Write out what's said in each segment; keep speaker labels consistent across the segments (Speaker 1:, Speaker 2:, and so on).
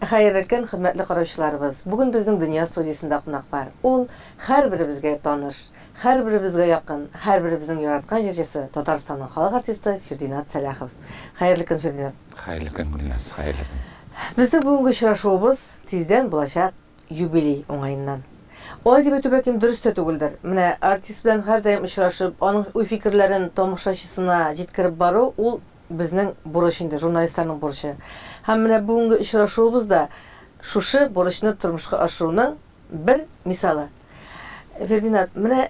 Speaker 1: Хәерле көн, хөрмәтле караучыларыбыз. Бүген безнең Дөнья студиясендә кунак бар. Ул һәрберебезгә таныш, һәрберебезгә якын, һәрберебезнең яраткан җырчысы, Татарстанның халык артисты Фердинат Сәлахов. Хәерле көн, Фердинат.
Speaker 2: Хәерле көн, Гөлназ, хәерле көн.
Speaker 1: Безнең бүгенге очрашуыбыз тиздән булачак юбилей уңаеннан. Алай дип әйтү бәлкем дөрес тә түгелдер. Менә артист белән һәрдаим очрашып, аның уй-фикерләрен тамашачысына җиткереп бару, ул безнең бурыч инде, журналистларның бурычы. Һәм менә бүгенге очрашуыбыз да шушы бурычны тормышка ашыруның бер мисалы. Фердинат, менә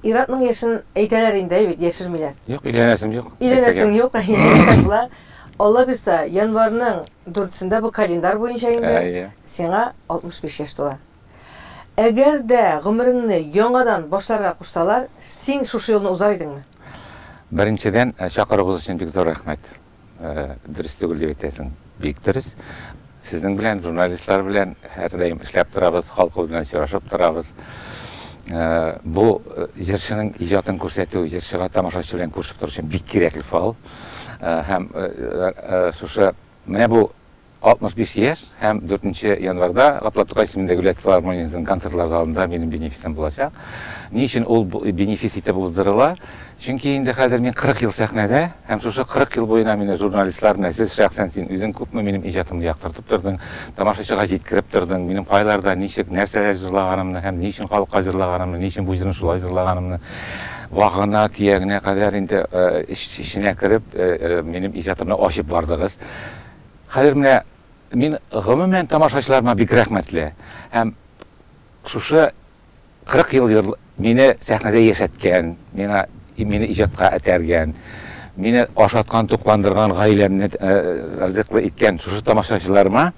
Speaker 1: ир-атның яшен әйтәләр инде, әй бит, яшермиләр.
Speaker 2: Юк, өйләнәсем юк.
Speaker 1: Өйләнәсең юк, әйтсәң була. Алла бирса, январьның 4-сендә бу календарь буенча инде сиңа 65 яшь тула. Әгәр дә гомереңне яңадан башларга кушсалар, син шушы юлны узар идеңме?
Speaker 2: Беренчедән, чакыруыгыз өчен бик зур рәхмәт. Дөрес түгел дип әйтәсең. Бик дөрес. Сезнең белән, журналистлар белән һәрдаим эшләп торабыз, халкыбыз белән очрашып торабыз. Бу җырчының иҗатын күрсәтү, җырчыга тамашачы белән күрешеп тору өчен бик кирәкле фал. Һәм шушы менә бу 65 яшь һәм 4 январьда Габдулла Тукай исемендәге Дәүләт филармониясенең концертлар залында минем бенефисым булачак. Ни өчен ул бенефис итеп уздырыла? Чөнки инде хәзер мин 40 ел сәхнәдә һәм шушы 40 ел буена мине журналистлар, менә сез шәхсән син үзең күпме минем иҗатымны яктыртып тордың, тамашачыга җиткереп тордың, минем кайларда, ничек, нәрсәләр җырлаганымны һәм ни өчен халыкка җырлаганымны, ни өчен бу җырны шулай җырлаганымны вагына, төягенә кадәр инде эченә кереп, минем иҗатымны ачып бардыгыз. Хәзер менә мин гомумән тамашачыларыма бик рәхмәтле. Һәм шушы 40 ел мине сәхнәдә яшәткән, миңа мине иҗатка этәргән, мине ашаткан, тукландырган, гаиләмне ризыклы иткән шушы тамашачыларыма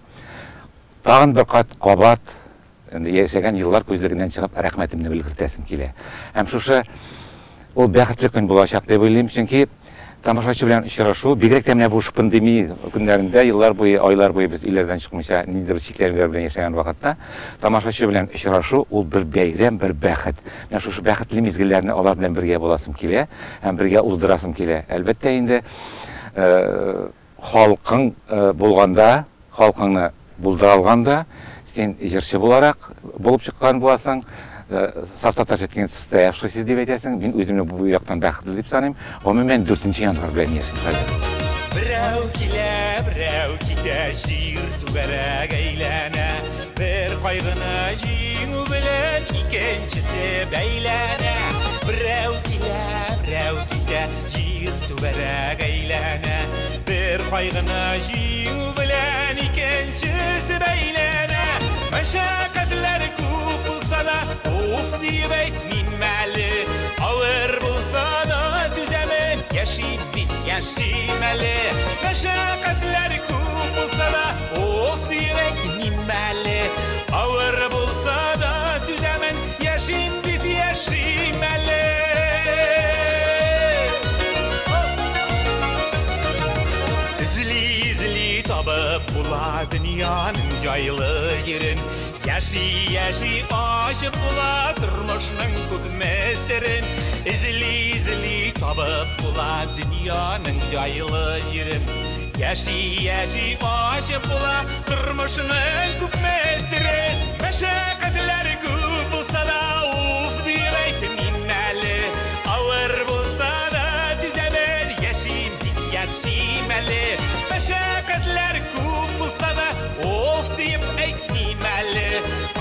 Speaker 2: тагын бер кат кабат инде яшәгән еллар күзлегеннән чыгып рәхмәтемне белгертәсем килә. Һәм шушы ул бәхетле көн булачак дип уйлыйм, чөнки тамашачы белән очрашу, бигрәк тә менә бу пандемия көннәрендә, еллар буе, айлар буе без өйләрдән чыкмыйча, ниндидер чикләүләр белән яшәгән вакытта, тамашачы белән очрашу ул бер бәйрәм, бер бәхет. Менә шушы бәхетле мизгелләрне алар белән бергә буласым килә һәм бергә уздырасым килә. Әлбәттә инде, халкың булганда, халкыңны булдыра алганда, син җырчы буларак булып чыккан буласың, саф татарча әйткәндә, состоявшийся дип әйтәсең. Мин үземне бу яктан бәхетле дип саныйм. Гомумән, 4 январь белән яшим хәзер.
Speaker 3: Берәү килә, берәү китә, җир түгәрәк әйләнә. Бер кайгыны җиңү белән икенчесе бәйләнә. Берәү килә, берәү китә, җир түгәрәк әйләнә. Бер кайгыны җиңү белән икенчесе бәйләнә. Мәшәкатьләр күп булса да, уф диеп әйтмим әле. Авыр булса да түзәмен, яшим бит, яшим әле. Мәшәкатьләр күп булса да, уф диеп әйтмим әле. Авыр булса да түзәмен, яшим бит, яшим әле. Эзли-эзли табып була дөньяның җайлы җирен. Яши-яши ачып була тормышның күпме серен. Эзли-эзли табып була дөньяның җайлы җирен. Яши-яши ачып була тормышның күпме серен. Мәшәкатьләр күп булса да, уф диеп әйтмим әле. Авыр булса да түзәмен, яшим бит, яшим әле. Мәшәкатьләр күп булса да, уф диеп әйтмим әле.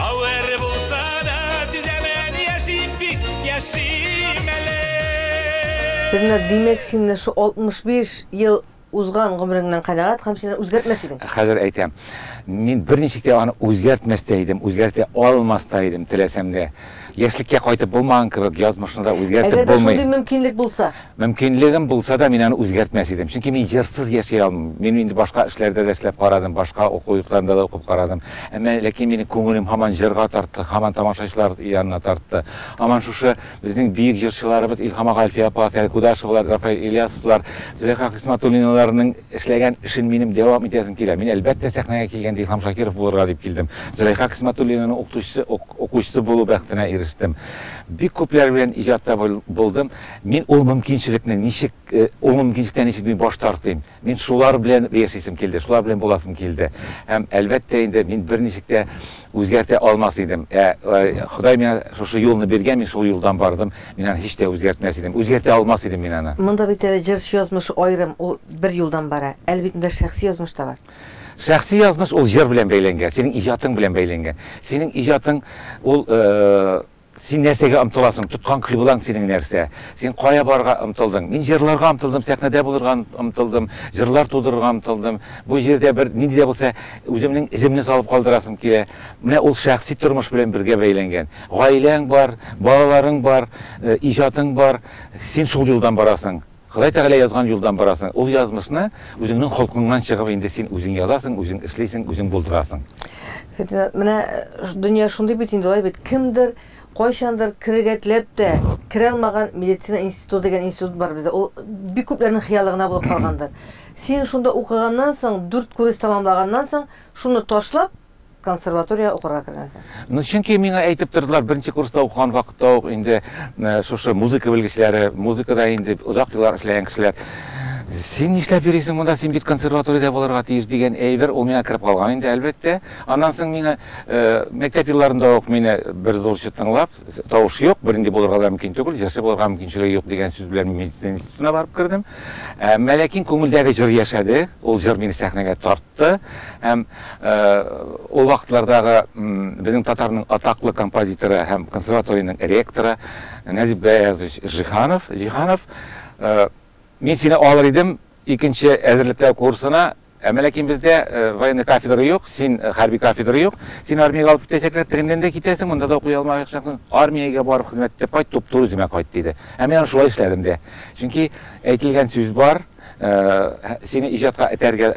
Speaker 3: Авыр булса да түзәмен, яшим бит, яшим әле.
Speaker 1: Фердинат, димәк, син менә шу 65 ел узган гомереңнән канәгать һәм син үзгәртмәс идең.
Speaker 2: Хәзер әйтәм, мин берничек тә аны үзгәртмәс тә идем, үзгәртә алмас та идем, теләсәм дә. Яшьлеккә кайтып булмаган кебек, язмышны да үзгәртеп
Speaker 1: Әгәр дә
Speaker 2: булмый.
Speaker 1: шундый мөмкинлек булса?
Speaker 2: Мөмкинлегем булса да, мин аны үзгәртмәс идем. Чөнки мин җырсыз яши алмыйм. Мин инде башка эшләрдә дә эшләп карадым, башка уку йортларында да укып карадым. Әмма ләкин минем күңелем һаман җырга тартты, һаман тамашачылар янына тартты. Һаман шушы безнең бөек җырчыларыбыз Илһам ага, Әлфия апа, Фәрит Кудашевлар, Рафаэль Ильясовлар, Зөләйха Хисматуллиналарның эшләгән эшен минем дәвам итәсем килә. Мин әлбәттә сәхнәгә килгәндә дигәндә Илһам Шакиров булырга дип килдем. Зөләйха Кисмәтуллинаның укытучысы, укучысы булу бәхетенә ирештем. Бик күпләр белән иҗатта булдым. Мин ул мөмкинчелекне ничек, ул мөмкинчелектән ничек мин баш тартыйм? Мин шулар белән яшисем килде, шулар белән буласым килде. Һәм, әлбәттә инде, мин берничек тә үзгәртә алмас идем. Ә Ходай миңа шушы юлны биргән, мин шул юлдан бардым. Мин аны һич тә үзгәртмәс идем. Үзгәртә алмас идем мин аны.
Speaker 1: Монда бит әле җырчы язмышы аерым, ул бер юлдан бара. Әле бит монда шәхси язмыш та бар.
Speaker 2: Шәхси язмыш ул җыр белән бәйләнгән, синең иҗатың белән бәйләнгән. Синең иҗатың ул син нәрсәгә омтыласың, тоткан кыйблаң синең нәрсә? Син кая барырга омтылдың? Мин җырларга омтылдым, сәхнәдә булырга омтылдым, җырлар тудырырга омтылдым. Бу җирдә бер нинди дә булса үземнең эземне салып калдырасым килә. Менә ул шәхси тормыш белән бергә бәйләнгән. Гаиләң бар, балаларың бар, иҗатың бар, син шул юлдан барасың. Ходай Тәгалә язган юлдан барасың. Ул язмышны үзеңнең холкыңнан чыгып инде син үзең язасың, үзең эшлисең, үзең булдырасың.
Speaker 1: Фәрдинат, менә дөнья шундый бит инде, алай бит. Кемдер кайчандыр керергә теләп тә керә алмаган медицина институты дигән институт бар бездә. Ул бик күпләрнең хыялы гына булып калгандыр. Син шунда укыганнан соң, 4 курс тәмамлаганнан соң, шуны ташлап, консерватория укырга кергәнсең.
Speaker 2: Ну, чөнки миңа әйтеп тордылар, беренче курста укыган вакытта ук инде шушы музыка белгечләре, музыкада инде озак еллар эшләгән кешеләр, син нишләп йөрисең монда, син бит консерваториядә булырга тиеш дигән әйбер, ул миңа кереп калган инде, әлбәттә. Аннан соң миңа мәктәп елларында ук мине бер зурчы тыңлап, тавыш юк, бернинди булырга да мөмкин түгел, җырчы булырга мөмкинчелеге юк дигән сүз белән медицина институтына барып кердем. Әмма ләкин күңелдәге җыр яшәде, ул җыр мине сәхнәгә тартты. Һәм ул вакытлардагы безнең татарның атаклы композиторы һәм консерваториянең ректоры Нәзип Гаязович Җиһанов, Җиһанов, мин сине алыр идем икенче әзерлекләү курсына, әмма ләкин бездә военный кафедра юк, син хәрби кафедра юк, син армиягә алып китәчәкләр, тегеннән дә китәсең, монда да укый алмаячаксың, армиягә барып хезмәт итеп кайт, туп-туры үземә кайт, диде. Ә мин аны шулай эшләдем дә. Чөнки әйтелгән сүз бар, сине иҗатка этәргә,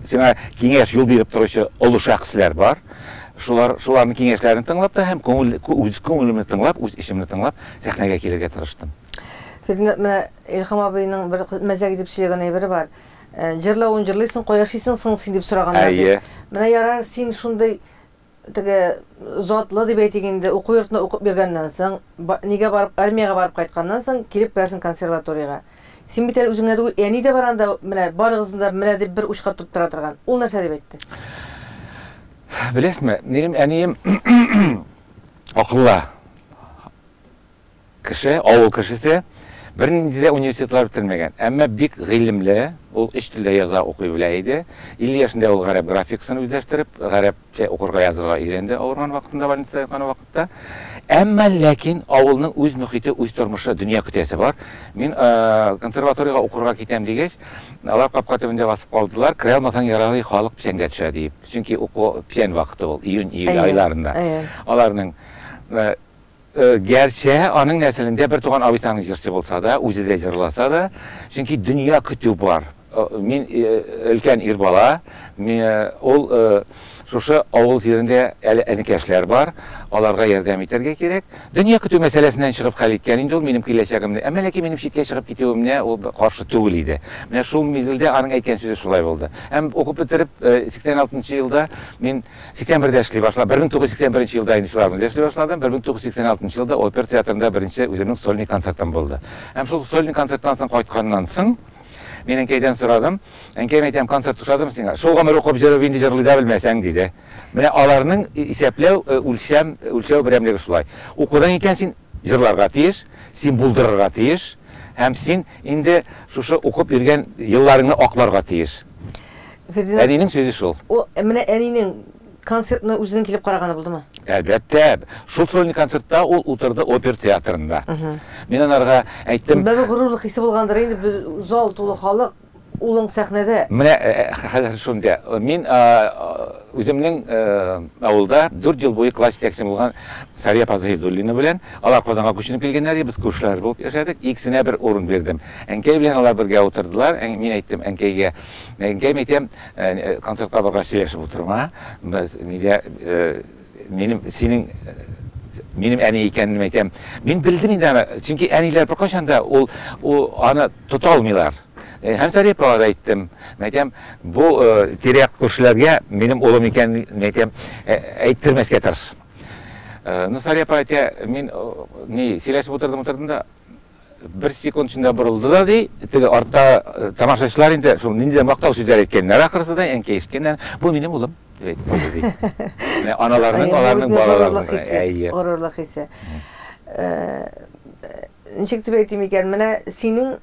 Speaker 2: сиңа киңәш, юл биреп торучы олы шәхесләр бар. Шулар, шуларның киңәшләрен тыңлап та һәм күңел, үз күңелемне тыңлап, үз эшемне тыңлап сәхнәгә килергә тырыштым.
Speaker 1: Фәрдинат, менә Илһам абыйның бер мәзәк итеп сөйләгән әйбере бар. Җырлавын җырлыйсың, кая яшисең соң син дип сораганнар дип.
Speaker 2: Әйе.
Speaker 1: Менә ярар, син шундый теге затлы дип әйтик инде, уку йортында укып йөргәннән соң, нигә барып, армиягә барып кайтканнан соң, килеп керәсең консерваториягә. Син бит әле үзеңә түгел, әни дә бар анда, менә барыгызны да менә дип бер учка тотып тора торган. Ул нәрсә дип әйтте?
Speaker 2: Беләсезме, минем әнием акыллы кеше, авыл кешесе, бернинди дә университетлар бетермәгән, әмма бик гыйлемле, ул өч телдә яза, укый белә иде. 50 яшендә ул гарәп графикасын үзләштереп, гарәпчә укырга, язырга өйрәнде авырган вакытында, больницада яткан вакытта. Әмма ләкин авылның үз мөхите, үз тормышы, дөнья көтәсе бар. Мин консерваториягә укырга китәм дигәч, алар капка төбендә басып калдылар, керә алмасаң ярар, халык печәнгә төшә диеп. Чөнки уку печән вакыты ул, июнь, июль айларында. Аларның гәрчә аның нәселендә бер туган абыйсы аның җырчы булса да, үзе дә җырласа да, чөнки дөнья көтү бар. Мин өлкән ир бала, ул шушы авыл җирендә әле энекәшләр бар, аларга ярдәм итәргә кирәк. Дөнья көтү мәсьәләсеннән чыгып хәл иткән инде ул минем киләчәгемне. Әмма ләкин минем читкә чыгып китүемне ул каршы түгел иде. Менә шул мизгелдә аның әйткән сүзе шулай булды. Һәм укып бетереп, 86 елда мин 81-дә эшли башладым. 1981 елда инде филармониядә эшли башладым. 1986 елда опера театрында беренче үземнең сольный концертым булды. Һәм шул сольный концерттан соң кайтканнан соң мин әнкәйдән сорадым. Әнкәй, әйтәм, концерт ошадымы сиңа? Шул гомер укып җөреп инде җырлый да белмәсәң, диде. Менә аларның исәпләү, үлчәм, үлчәү берәмлеге шулай. Укыдың икән син җырларга тиеш, син булдырырга тиеш, һәм син инде шушы укып йөргән елларыңны акларга тиеш. Әнинең сүзе шул.
Speaker 1: О, менә әнинең концертны үзенең килеп караганы булдымы?
Speaker 2: Әлбәттә, шул сольный концертта ул утырды опера театрында. Мин анарга әйттем.
Speaker 1: Бәбе горурлык хисе булгандыр инде, зал тулы халык, улың сәхнәдә.
Speaker 2: Менә хәзер шунда. Мин үземнең авылда 4 ел буе класс җитәкчем булган Сария апа Заһидуллина белән, алар Казанга күченеп килгәннәр, без күршеләр булып яшәдек. Икесенә бер урын бирдем. Әнкәй белән алар бергә утырдылар. Мин әйттем әнкәйгә, әнкәй, әйтәм, концертка баргач сөйләшеп утырма. Без нидә минем синең минем әни икәнен әйтәм. Мин белдем инде аны, чөнки әниләр беркайчан да ул аны тота алмыйлар. Һәм Сәрия апага да әйттем. Әйтәм, бу тирә-як күршеләргә минем улым икәнен әйтәм, әйттермәскә тырыш. Ну, Сәрия апа әйтә, мин ни, сөйләшеп утырдым, утырдым да, бер секунд эчендә борылды да, ди, теге артта тамашачылар инде шул ниндидер мактау сүзләр әйткәннәр ахрысы да, әнкәй ишеткәннәр, бу минем улым, дип әйтеп куйды, ди. Менә аналарның, аларның балаларының, әйе.
Speaker 1: Горурлык хисе. Ничек дип әйтим икән, менә синең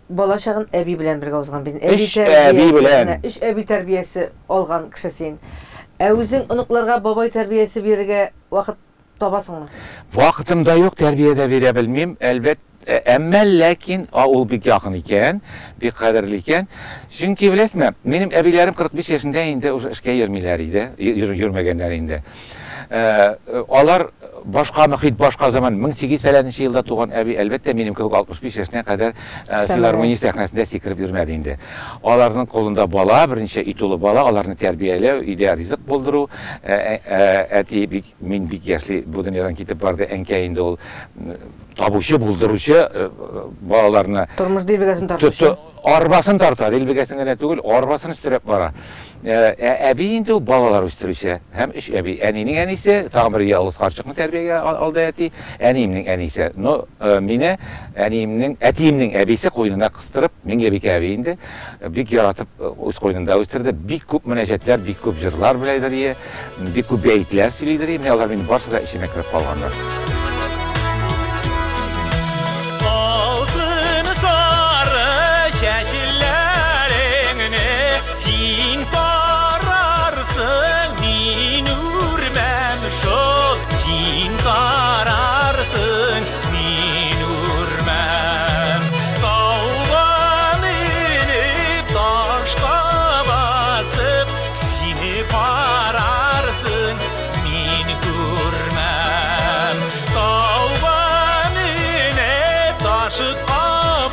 Speaker 1: бала чагын әби белән бергә узган бит.
Speaker 2: Әби тәрбиясе белән.
Speaker 1: Өч әби тәрбиясе алган кеше син. Ә үзең оныкларга бабай тәрбиясе бирергә вакыт табасыңмы?
Speaker 2: Вакытым да юк, тәрбия дә бирә белмим, әлбәт, әмма ләкин ул бик якын икән, бик кадерле икән. Чөнки, беләсезме, минем әбиләрем 45 яшендә инде уже эшкә йөрмиләр иде, йөрмәгәннәр инде. Алар башка мөхит, башка заман. 1800 нче елда туган әби, әлбәттә, минем кебек 65 яшенә кадәр филармония сәхнәсендә сикереп йөрмәде инде. Аларның кулында бала, берничә өй тулы бала, аларны тәрбияләү, өйдә ризык булдыру. Әти бик, мин бик яшьли бу дөньядан китеп барды, әнкәй инде ул табучы, булдыручы балаларны.
Speaker 1: Тормыш дилбегәсен тартучы.
Speaker 2: Арбасын тарта, дилбегәсен генә түгел, арбасын өстерәп бара. Ә әби инде ул балалар үстерүче. Һәм өч әби. Әнинең әнисе, тагын бер ялгыз карчыкны тәрбиягә алды әти. Әниемнең әнисе. Но мине әниемнең, әтиемнең әбисе куенына кыстырып, Миңлебикә әби инде, бик яратып үз куенында үстерде. Бик күп мөнәҗәтләр, бик күп җырлар беләдер ие, бик күп бәетләр сөйлидер ие. Менә алар минем барысы да эчемә кереп калганнар.
Speaker 3: Алтын сары чәчләреңне син тарарсың, мин үрмәм шул, син тарарсың, мин үрмәм. Тауга менеп, ташка басып, сине карарсың, мин күрмәм. Тауга менеп, ташка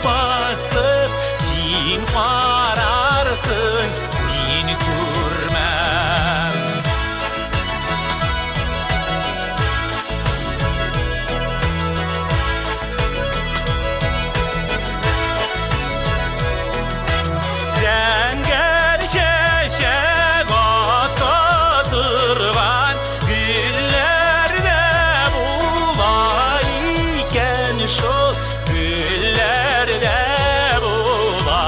Speaker 3: басып, син карарсың, мин күрмәм. Зәңгәр чәчәк ата торган гөлләр дә була икән шул, гөлләр дә була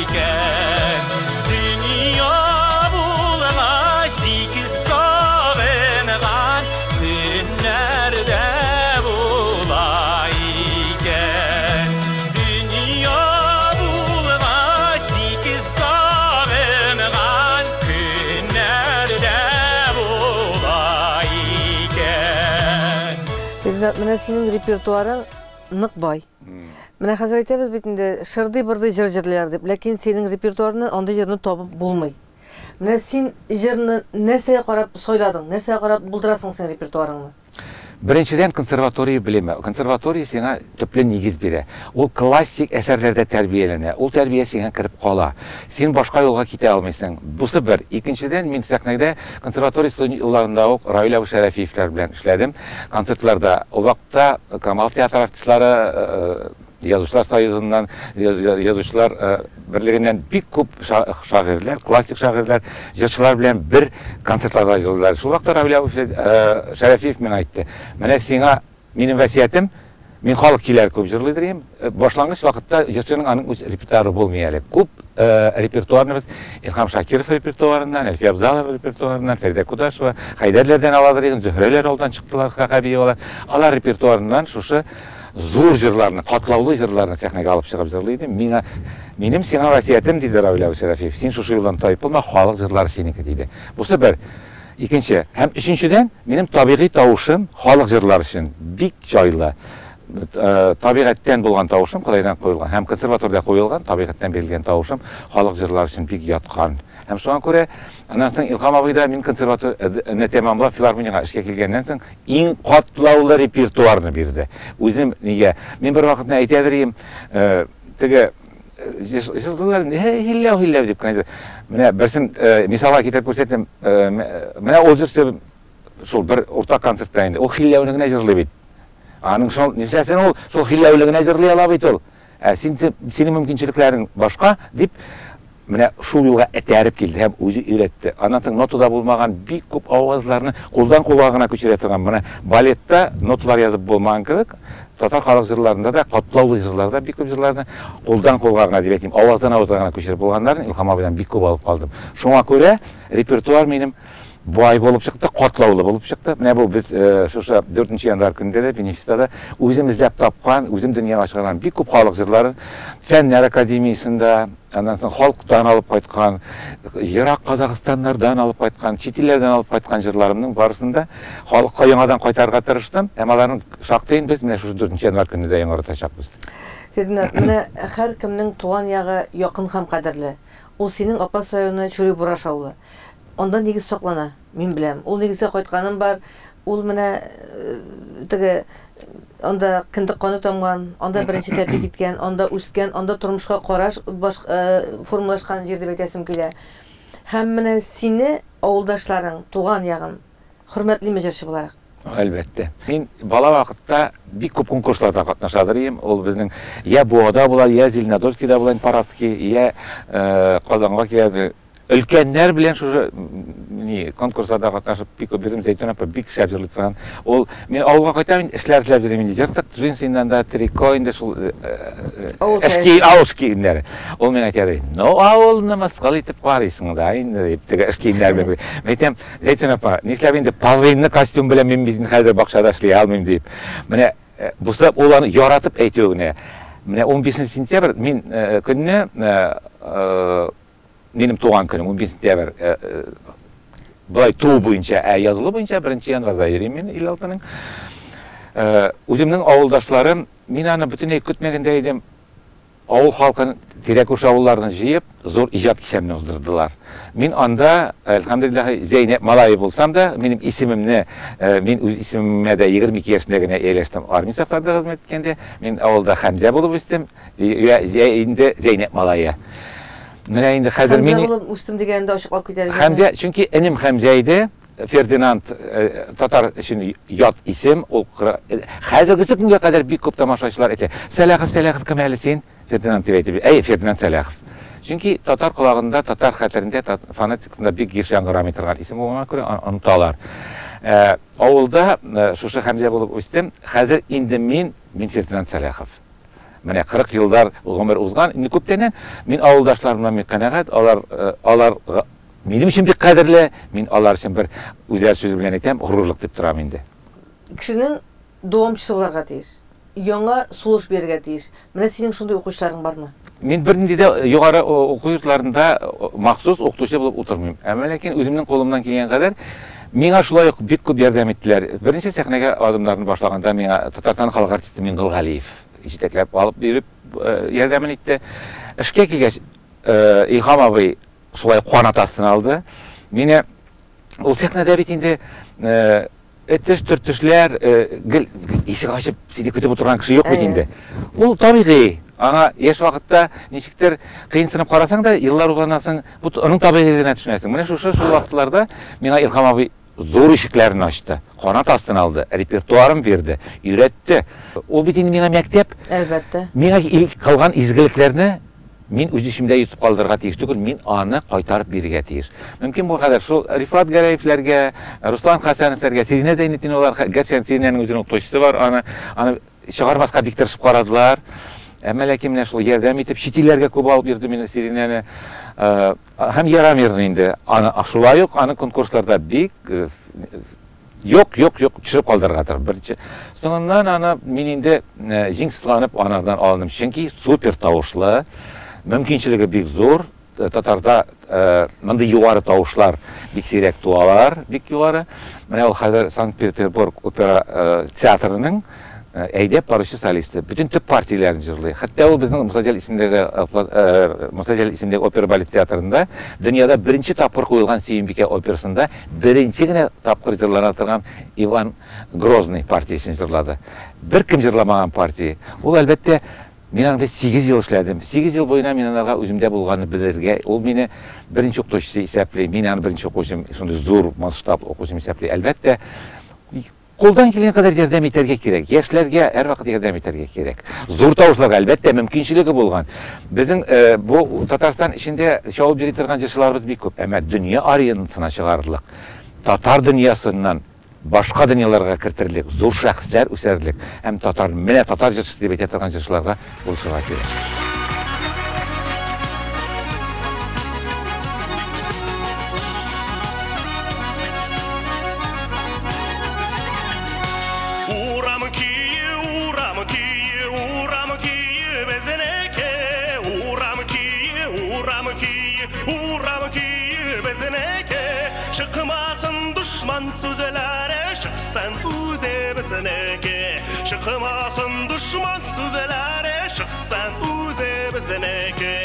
Speaker 3: икән. Дөнья булгач бик сагынган көннәр дә була икән. Дөнья булгач бик сагынган көннәр дә була икән.
Speaker 1: Ринат, менә синең репертуарың нык бай. Менә хәзер әйтәбез бит инде, шырдый-бырдый җыр җырлыйлар дип, ләкин синең репертуарыңнан андый җырны табып булмый. Менә син җырны нәрсәгә карап сайладың, нәрсәгә карап булдырасың син репертуарыңны?
Speaker 2: Беренчедән, консерватория белеме. Консерватория сиңа төпле нигез бирә. Ул классик әсәрләрдә тәрбияләнә. Ул тәрбия сиңа кереп кала. Син башка юлга китә алмыйсың. Бусы бер. Икенчедән, мин сәхнәдә консерватория студент елларында ук Равил абый Шәрәфиевләр белән эшләдем. Концертларда. Ул вакытта Камал театр артистлары, Язучылар союзыннан, Язучылар берлегеннән бик күп шагыйрьләр, классик шагыйрьләр, җырчылар белән бер концертларда җырладылар. Шул вакытта Равил абый Шәрәфиев миңа әйтте: "Менә сиңа минем васыятем, мин халык көйләре күп җырлыйдыр идем. Башлангыч вакытта җырчының аның үз репертуары булмый әле. Күп репертуарны без Илһам Шакиров репертуарыннан, Әлфия Абзалова репертуарыннан, Фәридә Кудашева, Хәйдәрләрдән аладыр идем, Зөһрәләр алдан чыктылар, Хәбиевалар. Алар репертуарыннан шушы зур җырларны, катлаулы җырларны сәхнәгә алып чыгып җырлый идем. Миңа, минем сиңа васыятем, диде Равил абый Шәрәфиев, син шушы юлдан тайпылма, халык җырлары синеке, диде. Бусы бер. Икенче. Һәм өченчедән, минем табигый тавышым халык җырлары өчен бик җайлы. Табигатьтән булган тавышым, Ходайдан куелган һәм консерваториядә куелган, табигатьтән бирелгән тавышым халык җырлары өчен бик яткан. Һәм шуңа күрә, аннан соң Илһам абый да мин консерваторияне тәмамлап филармониягә эшкә килгәннән соң иң катлаулы репертуарны бирде. Үзем нигә? Мин бер вакытны әйтә дирим, теге җырлыйлар, һилләү, һилләү дип кенә. Менә берсен мисалга китереп күрсәтәм. Менә ул җырчы шул бер уртак концертта инде. Ул хилләүне генә җырлый бит. Аның шул нишләсен ул, шул хилләүле генә җырлый ала бит ул. Ә син, синең мөмкинчелекләрең башка, дип, менә шул юлга этәреп килде һәм үзе өйрәтте. Аннан соң нотада булмаган бик күп авазларны кулдан кулга гына күчерә торган. Менә балетта ноталар язып булмаган кебек, татар халык җырларында да, катлаулы җырларда бик күп җырларны кулдан кулга гына дип әйтим, аваздан авызга гына күчереп булганнарын Илһам абыйдан бик күп алып калдым. Шуңа күрә репертуар минем бай булып чыкты, катлаулы булып чыкты. Менә бу без шушы 4 январь көнендә дә Бенефиста да үзем эзләп тапкан, үзем дөньяга чыгарган бик күп халык җырларын Фәннәр академиясендә, аннан соң халыктан алып кайткан, ерак Казахстаннардан алып кайткан, чит илләрдән алып кайткан җырларымның барысын да халыкка яңадан кайтарырга тырыштым. Һәм аларның шактыен без менә шушы 4 январь көнендә дә яңартачакбыз.
Speaker 1: Фердинанд, менә һәркемнең туган ягы якын һәм кадерле. Ул синең Апас районы Чүри-Бураш авылы. Анда нигез саклана, мин беләм. Ул нигезгә кайтканым бар. Ул менә теге анда кендек каны тамган, анда беренче тәпи киткән, анда үскән, анда тормышка караш баш, формалашкан җир дип әйтәсем килә. Һәм менә сине авылдашларың, туган ягын хөрмәтлиме җырчы буларак?
Speaker 2: Әлбәттә. Мин бала вакытта бик күп конкурсларда катнашадыр идем. Ул безнең я Буада була, я Зеленодольскийда була, Парадский, я Казанга килә. Өлкәннәр белән шушы ни конкурсларда катнашып бик күп йөрдем. Зәйтүн апа бик шәп җырлый торган. Ул мин авылга кайтам инде, эшләр эшләп йөрим инде. Җыртык джинсыннан да трико инде шул эшки авыл киемнәре. Ул миңа әйтә, "Ну авылны мыскыл итеп карыйсың да инде" дип, теге эш киемнәре белән. Мин әйтәм, Зәйтүн апа, нишләп инде павлинны костюм белән мин бит хәзер бакчада эшли алмыйм дип. Менә бусы ул аны яратып әйтүе генә. Менә 15 сентябрь мин көнне минем туган көнем 15 сентябрь былай туу буенча, ә язылу буенча 1 январьда йөрим мин 56-ның. Үземнең авылдашларым, мин аны бөтенләй көтмәгәндә идем. Авыл халкын, тирә-күрше авылларны җыеп, зур иҗат кичәмне уздырдылар. Мин анда, әлхәмдүлилләһ, Зәйнәп малае булсам да, минем исемемне, мин үз исемемә дә 22 яшемдә генә ияләштем армия сафларында хезмәт иткәндә. Мин авылда Хәмзә булып үстем, инде Зәйнәп малае. Менә инде хәзер мин
Speaker 1: Хәмзә булып үстем дигәнендә ачыклап китәле.
Speaker 2: Хәмзә, чөнки энем Хәмзә иде. Фердинанд татар өчен ят исем, ул хәзерге көнгә кадәр бик күп тамашачылар әйтә. Сәлахов, Сәлахов кем әле син? Фердинанд дип әйтеп. Әй, Фердинанд Сәлахов. Чөнки татар колагында, татар хәтерендә, фонетикасында бик еш яңгырамый торган исем булганга күрә оныталар. Авылда шушы Хәмзә булып үстем. Хәзер инде мин Фердинанд Сәлахов. Менә 40 еллар гомер узган. Инде күптәннән мин авылдашларымнан бик канәгать. Алар минем өчен бик кадерле, мин алар өчен бер үзләре сүзе белән әйтәм, горурлык дип торам инде.
Speaker 1: Кешенең дәвамчысы булырга тиеш. Яңа сулыш бирергә тиеш. Менә синең шундый укучыларың бармы?
Speaker 2: Мин бернинди дә югары уку йортларында махсус укытучы булып утырмыйм. Әмма ләкин үземнең кулымнан килгән кадәр миңа шулай ук бик күп ярдәм иттеләр. Беренче сәхнәгә адымнарны башлаганда миңа Татарстан халык артисты Миңгол Галиев җитәкләп алып биреп ярдәмен итте. Эшкә килгәч, Илһам абый шулай канат астына алды. Мине ул сәхнәдә бит инде этеш төртешләр, гел ишек ачып сине көтеп утырган кеше юк бит инде. Ул табигый. Аңа яшь вакытта ничектер кыенсынып карасаң да, еллар узганнан соң бу аның табигыйлыгына төшенәсең. Менә шушы шул вакытларда миңа Илһам абый зур ишекләрен ачты, канат астына алды, репертуарын бирде, өйрәтте. Ул бит инде миңа мәктәп.
Speaker 1: Әлбәттә.
Speaker 2: Миңа кылган изгелекләрне мин үз эчемдә йотып калдырырга тиеш түгел, мин аны кайтарып бирергә тиеш. Мөмкин булган кадәр шул Рифат Гәрәевләргә, Руслан Хәсәновләргә, Сиринә Зәйнетдиновалар, гәрчә Сиринәнең үзенең укытучысы бар, аны чыгармаска бик тырышып карадылар. Әмма ләкин менә шул ярдәм итеп, чит илләргә күп алып йөрде мине Сиринәне. Һәм Ярамирны инде. Аны шулай ук аны конкурсларда бик юк, юк, юк, төшереп калдырырга тырышып. Беренче. Соңыннан аны мин инде җиң сызланып анардан алындым. Чөнки супер тавышлы, мөмкинчелеге бик зур. Татарда мондый югары тавышлар бик сирәк туалар, бик югары. Менә ул хәзер Санкт-Петербург опера театрының әйдәп баручы солисты. Бөтен төп партияләрен җырлый. Хәтта ул безнең Муса Җәлил исемендәге Муса Җәлил исемендәге опера балет театрында дөньяда беренче тапкыр куелган Сөембикә операсында беренче генә тапкыр җырлана торган Иван Грозный партиясен җырлады. Беркем җырламаган партия. Ул әлбәттә мин аның белән 8 ел эшләдем. 8 ел буена мин анарга үземдә булганны белергә, ул мине беренче укытучысы исәпли, мин аны беренче укучым, шундый зур масштаб укучым исәпли. Әлбәттә, Кулдан килгән кадәр ярдәм итәргә кирәк. Яшьләргә һәрвакыт ярдәм итәргә кирәк. Зур тавышларга, әлбәттә, мөмкинчелеге булган. Безнең бу Татарстан эчендә чабып йөри торган җырчыларыбыз бик күп. Әмма дөнья аренасына чыгарырлык, татар дөньясыннан башка дөньяларга кертерлек, зур шәхесләр үсәрлек һәм татар, менә татар җырчысы дип әйтә торган җырчыларга булышырга кирәк.
Speaker 3: Урам көе, урам көе, урам көе безнеке. Урам көе, урам көе, урам көе безнеке. Чыкмасын дошман сүзләре, чыксын үзе безнеке. Чыкмасын дошман сүзләре, чыксын үзе безнеке.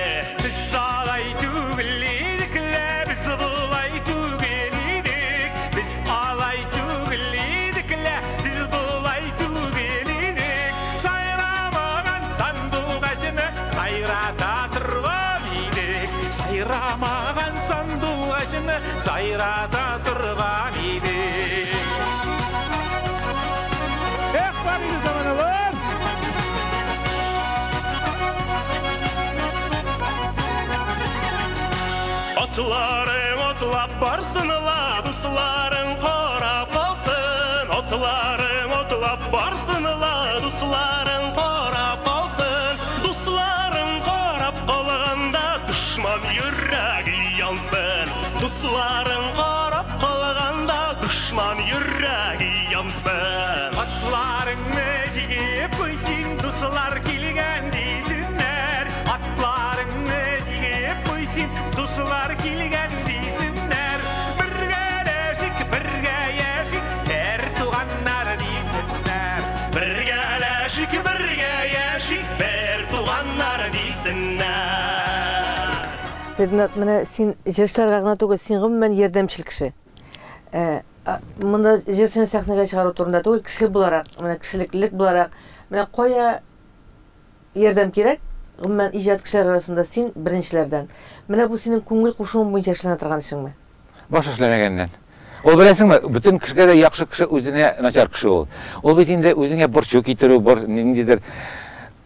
Speaker 4: Без алай түгел идек лә, без болай түгел идек. Без алай түгел идек лә, без болай түгел идек. Сайрамаган сандугачны сайрата торган идек. Сайрамаган сандугачны сайрата торган идек. Эх, бар иде заманалар!
Speaker 3: Атларың атлап барсын ла, дусларың карап калсын. Атларың атлап барсын ла, дусларың карап калсын. Дусларың карап калганда дошман йөрәге янсын. Дусларың карап калганда дошман йөрәге янсын.
Speaker 4: Атларыңны җигеп куйсын, дуслар килгән дисеннәр. Атларыңны җигеп куйсын, дуслар килгән дисеннәр. Бергәләшик, бергә яшик, бер туганнар дисеннәр.
Speaker 3: Бергәләшик, бергә яшик, бер туганнар дисеннәр.
Speaker 1: Фердинат, менә син җырчыларга гына түгел, син гомумән ярдәмчел кеше. Монда җырчыны сәхнәгә чыгару турында түгел, кеше буларак, менә кешелеклелек буларак, менә кая ярдәм кирәк, гомумән иҗат кешеләре арасында син беренчеләрдән. Менә бу синең күңел кушуың буенча эшләнә торган эшеңме?
Speaker 2: Баш эшләмәгәннән. Ул беләсеңме, бөтен кешегә дә яхшы кеше үзенә начар кеше ул. Ул бит инде үзеңә борчу китерү, бор ниндидер.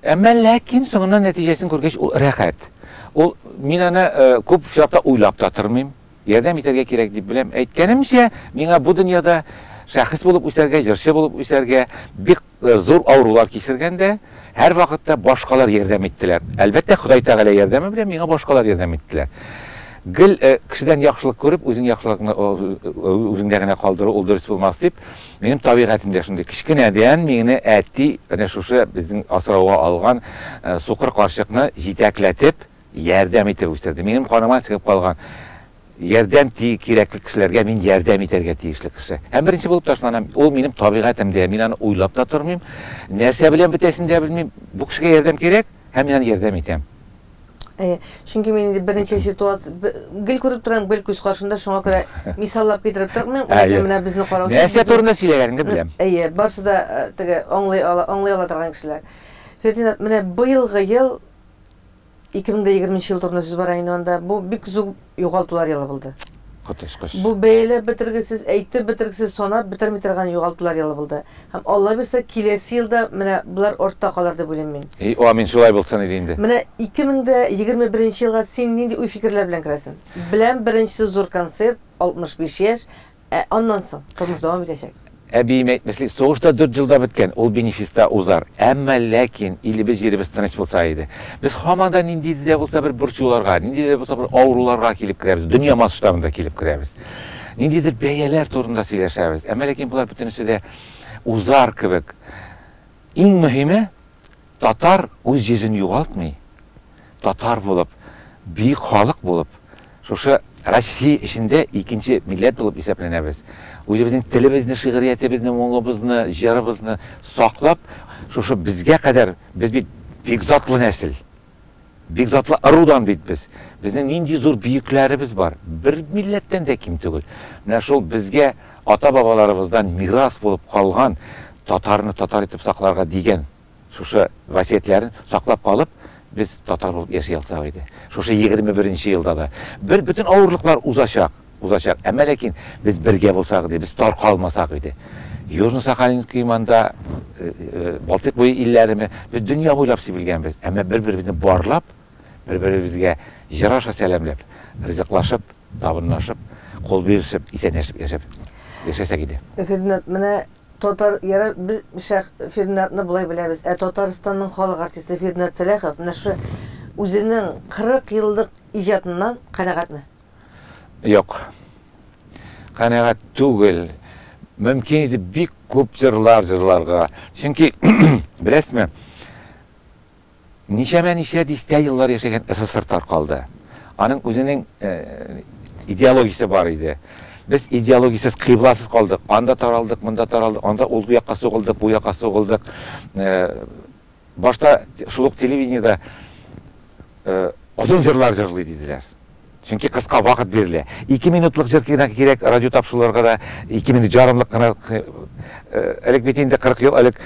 Speaker 2: Әмма ләкин соңыннан нәтиҗәсен күргәч, ул рәхәт. Ул мин аны күп чакта уйлап та тормыйм. Ярдәм итәргә кирәк дип беләм. Әйткәнемчә, миңа бу дөньяда шәхес булып үсәргә, җырчы булып үсәргә бик зур авырулар кичергәндә, һәр вакытта башкалар ярдәм иттеләр. Әлбәттә, Ходай Тәгалә ярдәме белән миңа башкалар ярдәм иттеләр. Гел кешедән яхшылык күреп, үзең яхшылыкны үзеңдә генә калдыру ул дөрес булмас дип, минем табигатем дә шундый. Кечкенәдән мине әти, менә шушы безнең асрауга алган сукыр карчыкны җитәкләтеп, ярдәм итеп үстерде. Минем каныма чыгып калган ярдәм кирәкле кешеләргә мин ярдәм итәргә тиешле кеше. Һәм беренче булып ташланам. Ул минем табигатемдә, мин аны уйлап та тормыйм. Нәрсә белән бетәсен дә белмим. Бу кешегә ярдәм кирәк, һәм мин аны ярдәм итәм.
Speaker 1: Чөнки мин инде берничә ситуация гел күреп торам, гел күз каршында, шуңа күрә мисаллап китереп тормыйм.
Speaker 2: Әйе.
Speaker 1: Менә безне караучы
Speaker 2: Нәрсә
Speaker 1: безнең
Speaker 2: турында сөйләгәнеңне беләм.
Speaker 1: Әйе, барысы да теге аңлый ала, аңлый ала торган кешеләр. Фердинат, менә быелгы ел 2020 ел турында сүз бара инде анда. Бу бик зур югалтулар елы булды.
Speaker 2: Коточкыч.
Speaker 1: Бу бәяләп бетергесез, әйтеп бетергесез, санап бетерми торган югалтулар елы булды. Һәм Алла бирсә, киләсе елда менә болар артта калыр дип уйлыйм мин.
Speaker 2: И, амин, шулай булсын иде инде.
Speaker 1: Менә 2021 елга син нинди уй-фикерләр белән керәсең? Беләм, беренчесе зур концерт, 65 яшь, ә аннан соң тормыш дәвам итәчәк.
Speaker 2: Әбием әйтмешли, сугышта 4 елда беткән, ул бенефиста узар. Әмма ләкин илебез, җиребез тыныч булса иде. Без һаман да нинди дә булса бер борчуларга, нинди дә булса бер авыруларга килеп керәбез, дөнья масштабында килеп керәбез. Ниндидер бәяләр турында сөйләшәбез. Әмма ләкин болар бөтенесе дә узар кебек. Иң мөһиме, татар үз йөзен югалтмый. Татар булып, бөек халык булып, шушы Россия эчендә икенче милләт булып исәпләнәбез. Үзебезнең телебезне, шигъриятебезне, моңыбызны, җырыбызны саклап, шушы безгә кадәр, без бит бик затлы нәсел. Бик затлы ырудан бит без. Безнең нинди зур бөекләребез бар. Бер милләттән дә ким түгел. Менә шул безгә ата-бабаларыбыздан мирас булып калган татарны татар итеп сакларга дигән шушы васыятьләрен саклап калып, без татар булып яши алсак иде. Шушы 21 елда да бер бөтен авырлыклар узачак, узачак. Әмма ләкин без бергә булсак иде, без таркалмасак иде. Южно-Сахалинский анда, Балтыйк буе илләреме, без дөнья буйлап сибелгәнбез. Әмма бер-беребезне барлап, бер-беребезгә җыр аша сәламләп, ризыклашып, табынлашып, кул бирешеп, исәнләшеп яшәп яшәсәк иде.
Speaker 1: Фердинанд, менә татар, ярар, без шәх Фердинандны болай беләбез, ә Татарстанның халык артисты Фердинанд Сәләхов менә шушы үзенең 40 еллык иҗатыннан канәгатьме?
Speaker 2: Юк. Канәгать түгел. Мөмкин иде бик күп җырлар җырларга. Чөнки, беләсезме, ничәмә-ничә дистә еллар яшәгән СССР таркалды. Аның үзенең идеологиясе бар иде. Без идеологиясез, кыйбласыз калдык. Анда таралдык, монда таралдык, анда ул якка сугылдык, бу якка сугылдык. Башта шул ук телевидениедә озын җырлар җырлый диделәр. Чөнки кыска вакыт бирелә. 2 минутлык җыр кирәк, кирәк радио тапшыруларга да 2 минут ярымлык кына. Элек бит инде 40 ел элек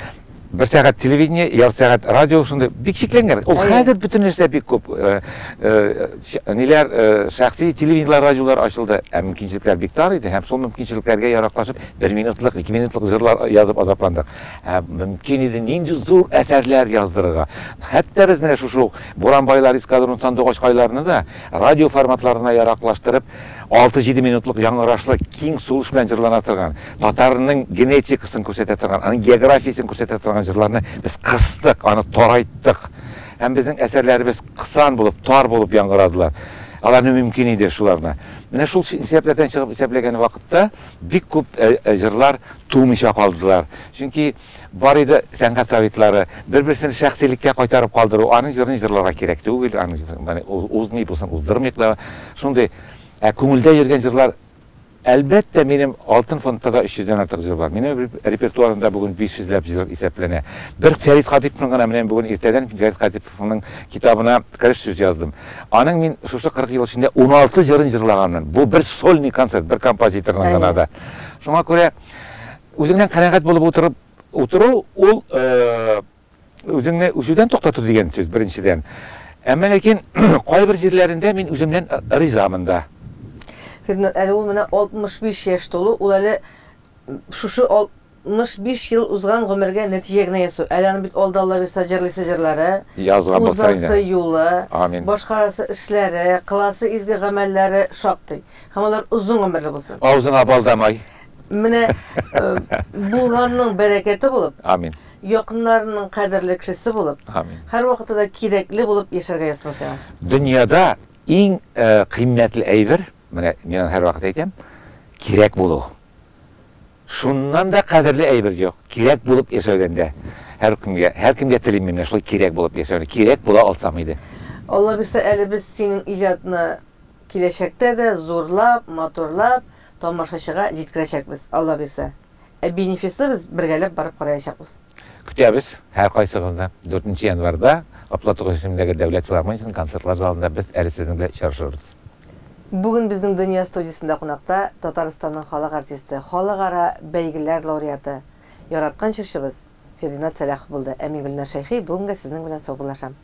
Speaker 2: бер сәгать телевидение, ярты сәгать радио шундый бик чикләнгән. Ул хәзер бөтен нәрсә бик күп. Ниләр, шәхси телевидениеләр, радиолар ачылды. Ә мөмкинчелекләр бик тар иде һәм шул мөмкинчелекләргә яраклашып 1 минутлык, 2 минутлык җырлар язып азапландык. Ә мөмкин иде нинди зур әсәрләр яздырырга. Хәтта без менә шушы ук Буранбайлар эскадрон сандугачкайларны да радио форматларына яраклаштырып, 6-7 минутлык яңгырашлы киң сулыш белән җырлана торган, татарның генетикасын күрсәтә торган, аның географиясен күрсәтә торган җырларны без кыстык, аны тарайттык. Һәм безнең әсәрләребез кысан булып, тар булып яңгырадылар. Аларны мөмкин иде шуларны. Менә шул исәпләрдән чыгып исәпләгән вакытта бик күп җырлар тумыйча калдылар. Чөнки бар иде сәнгать советлары, бер-берсен шәхсилеккә кайтарып калдыру, аның җырын җырларга кирәк түгел, аның җырын узмый, бусын уздырмыйк та. Шундый, ә күңелдә йөргән җырлар, әлбәттә, минем Алтын фондта да 300дән артык җыр бар. Минем репертуарымда бүген 500 ләп җыр исәпләнә. Бер Фәрит Хатиповның гына, менә бүген иртәдән Фәрит Хатиповның китабына кереш сүз яздым. Аның мин шушы 40 ел эчендә 16 җырын җырлаганмын. Бу бер сольный концерт, бер композиторның гына да. Шуңа күрә үзеңнән канәгать булып утырып утыру ул үзеңне үсүдән туктату дигән сүз беренчедән. Әмма ләкин кайбер җирләрендә мин үземнән ризамын да.
Speaker 1: Фердинанд, әле ул менә 65 яшь тулу, ул әле шушы 65 ел узган гомергә нәтиҗә генә ясау. Әле аның бит алда Алла бирсә җырлыйсы җырлары,
Speaker 2: Язган булса инде.
Speaker 1: узасы юлы,
Speaker 2: Амин.
Speaker 1: башкарасы эшләре, кыласы изге гамәлләре шактый. Һәм алар озын гомерле булсын.
Speaker 2: Авызыңа бал да май.
Speaker 1: Менә булганның бәрәкәте булып,
Speaker 2: Амин.
Speaker 1: Якыннарының кадерле кешесе булып,
Speaker 2: Амин.
Speaker 1: Һәрвакытта да кирәкле булып яшәргә язсын сиңа.
Speaker 2: Дөньяда иң кыйммәтле әйбер, менә мин аны һәрвакыт әйтәм, кирәк булу. Шуннан да кадерле әйбер юк. Кирәк булып яшәүдән дә. Һәркемгә, һәркемгә телим мин менә шулай кирәк булып яшәүне. Кирәк була алсам иде.
Speaker 1: Алла бирсә, әле без синең иҗатны киләчәктә дә зурлап, матурлап, тамашачыга җиткерәчәкбез, Алла бирсә. Ә бенефисны без бергәләп барып караячакбыз.
Speaker 2: Көтәбез һәркайсыгызны. 4 январьда Габдулла Тукай исемендәге Дәүләт филармониясенең концертлар залында без әле сезнең белән очрашырбыз.
Speaker 1: Бүген безнең Дөнья студиясендә кунакта Татарстанның халык артисты, халыкара бәйгеләр лауреаты, яраткан җырчыбыз Фердинанд Сәлахов булды. Ә мин Гөлнар Шәйхи бүгенгә сезнең белән саубуллашам.